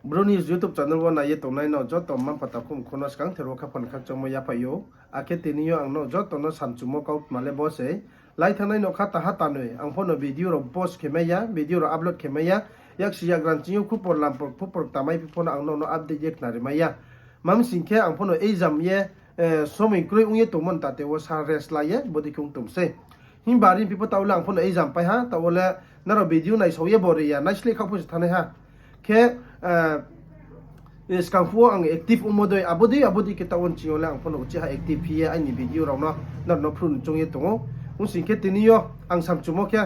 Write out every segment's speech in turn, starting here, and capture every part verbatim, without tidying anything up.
Bru News YouTube channel wo nai ye tongnai no joto mma mpha takhu mkhu no skangther wo khaphang khakchangmo yaphai ou. Akhe tini yo ang no joto no samchumo kautma le bo se. Lai thanngnai nokha taha tanoi ang pho no video rao post khe mai ya, video rao upload khe mai ya. Yaksi yagra ching yo khupor lampor khupor kta mai phi pho no ang no no update ye khnari mai ya. Mamsing khe ang pho no exam ye, somoi kroi ong ye tongmo ni tate wo sa rest la ye bodei khe ong tong sei. Himba are phi pho taoh le ang pho no exam pai ha, taoh wo le nrao video naisao ye bo ri ya, naisleh kha pho se thanngnai ha. Khe, skang phuh wo ang active ongmo dei, abo dei, abo dei khe taoh wo nching yo le ang pho no uchih ha active phi ye aini video rao no nrao no phnuh ni choung ye tong ou. Ong sing khe tini yo ang samchumo khe,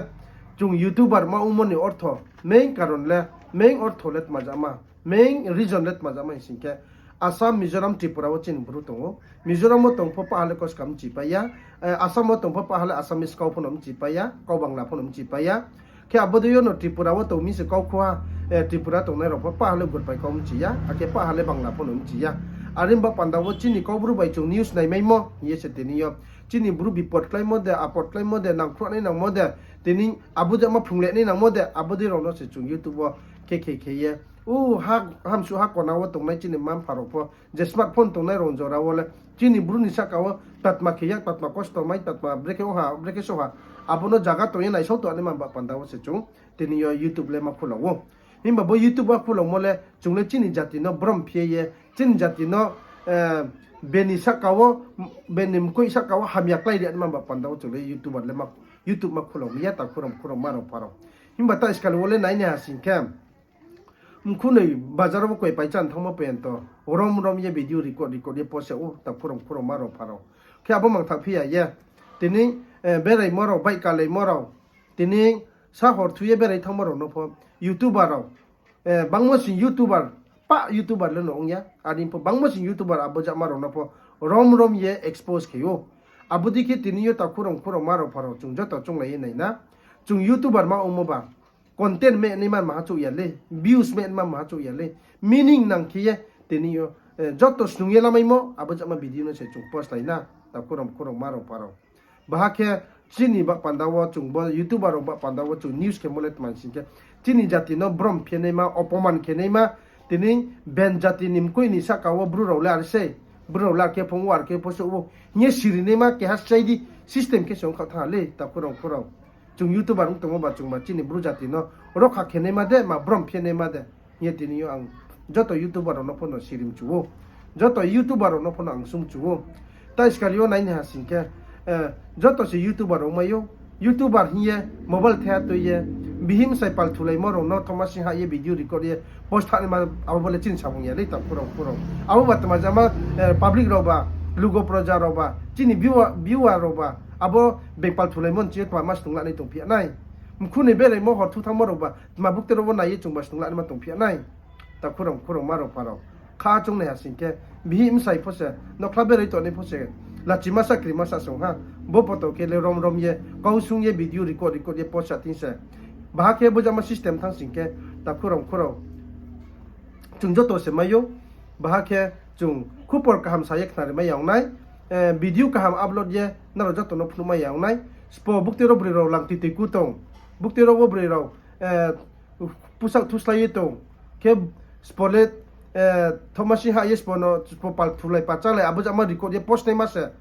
chung YouTuber ma ongmo ni ortho, main karon le, main ortho le tma jama, main reason le tma jama hing sing khe, Assam, Mizoram, Tripura wo chini Bru tong ou. Mizoram wo tong pho pah ha le kau skam mchi pai ya. Assam wo tong pho pah ha le Assamese kau pho no mchi pai ya, kau Bangla pho no mchi pai ya. Khe abo dei yo no Tripura wo tong mi se kau khu ha, Tripura tongnai rao pho pah ha le Gurpai kau mchi ya, akhe pah ha le Bangla pho no mchi ya. Are himba panda wo chini Kaubru bai chung news naimaimo hing ye se tini yo chini Bru bipot kláimo de, apot kláimo de, nangkhruhnai nangmo de, tini abo jama phrunglenai nangmo de, abo dei rao no se chung YouTube wo khe khe khe ye, u, hamsuh ha kona wo tongnai chini mma mpha rao pho, je smartphone tongnai rao jora wo le, chini Bru ni sahka wo tatma khe ya, tatma kosto mai, tatma brekhe ong ha, brekhe so ha, abo no zaga tong ye naisao tong naima ba panda wo se chung tini yo YouTube le ma khulao ou. Himba bo YouTube ma khulaomo le chung le chini jati no brom phi ye, chini jati no, beni sahka wo, beni mkoih sahka wo hamya klái ri naima ba panda wo chung le YouTube ma khulao mi ya, takhu rao mkhu rao mma rao mpha rao. Himba ta iskali wo le nai nai ha sing khe, mkhu noi bazar wo koi pai chan thanngmo pento rom rom ye video record record ye post yag ou, takhu rao mkhu rao mma rao mpha rao. Khe abo mangtha phi ya ye, tini beraimo rao, bike kalaimo rao, tini sa hor thu ye berai thanngmo rao no pho YouTuber rao, bangmo sing YouTuber, pah YouTuber le no ong ya, are pho bangmo sing YouTuber abo jama rao no pho rom rom ye expose khe ou. Abo dei khe tini yo takhu rao mkhu rao mma rao mpha rao chung joto chounglai ye nai na. Chung YouTuber ma ongmo ba content meh naima maha chouh ya le, views meh naima maha chouh ya le, meaning nang khe ye tini yo joto snung ye lamaimo abo jama video no se chung post lai na, takhu rao mkhu rao mma rao mpha rao. Baha khe chini ba panda wo chung bo YouTuber rao ba panda wo chung news khemo le tma sing khe, chini jati no brom phi naima, opoman khe naima, tini ben jati ni mkoih ni sahka wo Bru rao le are sei, Bru rao le are khe phung wo, are khe pho souh ou hing ye siri naima keha srai di system khe se ong kha thanng ha le, takhu rao mkhu rao. Chung YouTuber ong tongmo ba chung ba chini Bru jati no rokha khe naima de, ma brom phi naima de hing ye tini yo ang joto YouTuber rao no pho no sirimchu ou. Joto YouTuber rao no pho no ang sungchu ou. Ta iskali yo nai nai ha sing khe, joto se YouTuber rao mai ou. YouTuber hing ye mobile thaiha tui ye, bihih bsai pal thulaimo rao no thoma sing ha ye video record ye post tha naima abo bo le chini samung ya le, takhu rao mkhu rao. Abo ba tma jama, public rao ba, lugo proja rao ba, chini viewer, viewer rao ba, abo being pal thulaimo ni ching yo tma ma snung lanai tongphi ya nai. Mkhu noi beraimo hor thu thanngmo rao ba, tma buktui rao wo nai ye chung ba snung lanaima tongphi ya nai. Takhu rao mkhu rao mma rao mpha rao. Kha chung nai ha sing khe, bihih bsai pho se, nokhla berai tongnai pho se, lachima sa krima sa se ong ha. Bo poto khe le rom rom ye, kau sung ye video record record ye post ya thing se. Baha khe bo jama system thanng sing khe, takhu rao mkhu rao, chung joto se mai ou. Baha khe chung khupor kaham sa ye khnari mai ya ong nai, video kaham upload ye nrao joto no phnuh mai ya ong nai. Sbo buktui rao broi rao langtui tui ku tong, buktui rao wo broi rao pusak thuslai ye tong khe, sbo le thoma sing ha ye sbo no sbo pal thulai pachalai abo jama record ye post naima se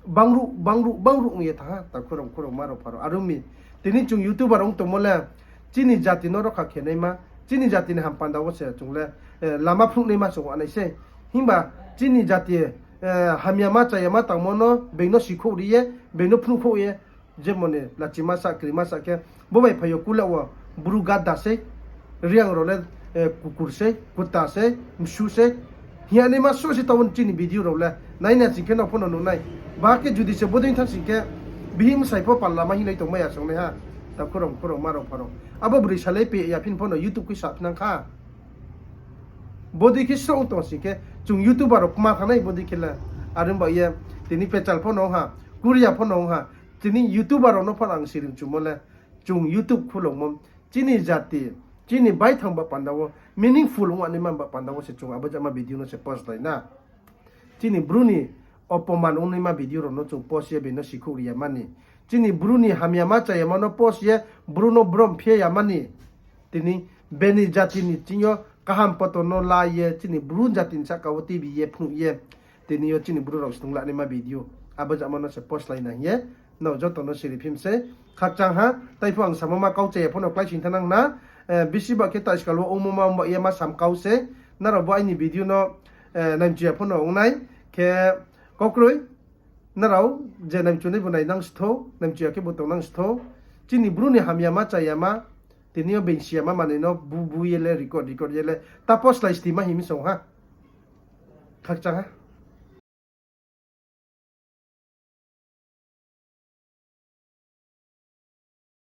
bangruh bangruh bangruh ong ye thanng ha, takhu rao mkhu rao mma rao mpha rao. Are ong mi, tini chung YouTuber ong tongmo le chini jati no rokha khe naima, chini jati ni ham panda wo se chung le lama phnuh naima se ong nai sei. Himba chini jati hamyama chayama tangmo no being no sikhouh ri ye, being no phnuhkhouh ye, jemon ni lachima sa krima sa khe, bo bai phai yo kula wo Bru gadda sei, Reang rao le kukur sei, kutta sei, msu sei hing ya naima suh se taoh wo chini video rao le nai nai sing khe no pho no nuh nai. Baha khe judi se bodei thanng sing khe, bihih bsai pho pal lama hinglai tongmai ya song nai ha, takhu rao mkhu rao mma rao mpha rao. Abo broi salai pe ya phin pho no YouTube khui saphinang kha. Bodei khe sroh ong tong sing khe, chung YouTuber rao kma thanng nai bodei khe le. Are ong ba ye, tini pechal pho no ong ha, Korea pho no ong ha, tini YouTuber rao no pho ang sirimchumo le, chung YouTube khulongmo, chini jati, chini baithang ba panda wo meaningful ong naima ba panda wo se chung abo jama video no se post lai na. Chini Bru ni opoman ong naima video rao no chung post ye being no sikhouh ri ya mani, chini Bru ni hamyama chayama no post ye Bru no brom phi ya mani, tini being ni jati ni ching yo kaham poto no la ye chini Bru jati ni sahka wo tibi ye phnuh ye, tini yo chini Bru rao snung lanaima video abo jama no se post lai na hing ye nrao joto no siri phim se. Khakchang ha, tai pho ang samo ma kau chaya pho no kláising thanang na, bisi ba khe taskal wo ongmo ma ongba ye ma sam kau se, nrao bo aini video no naimchu ya pho no ong nai, khe kaukroi, nrao je naimchunai bo nainang sthou, naimchu ya khe bo tongnang sthou, chini Bru ni hamyama chayama, tini yo beingsi yama manoi no bu bu ye le record record ye le ta post lai stima hing mi song ha. Khakchang ha.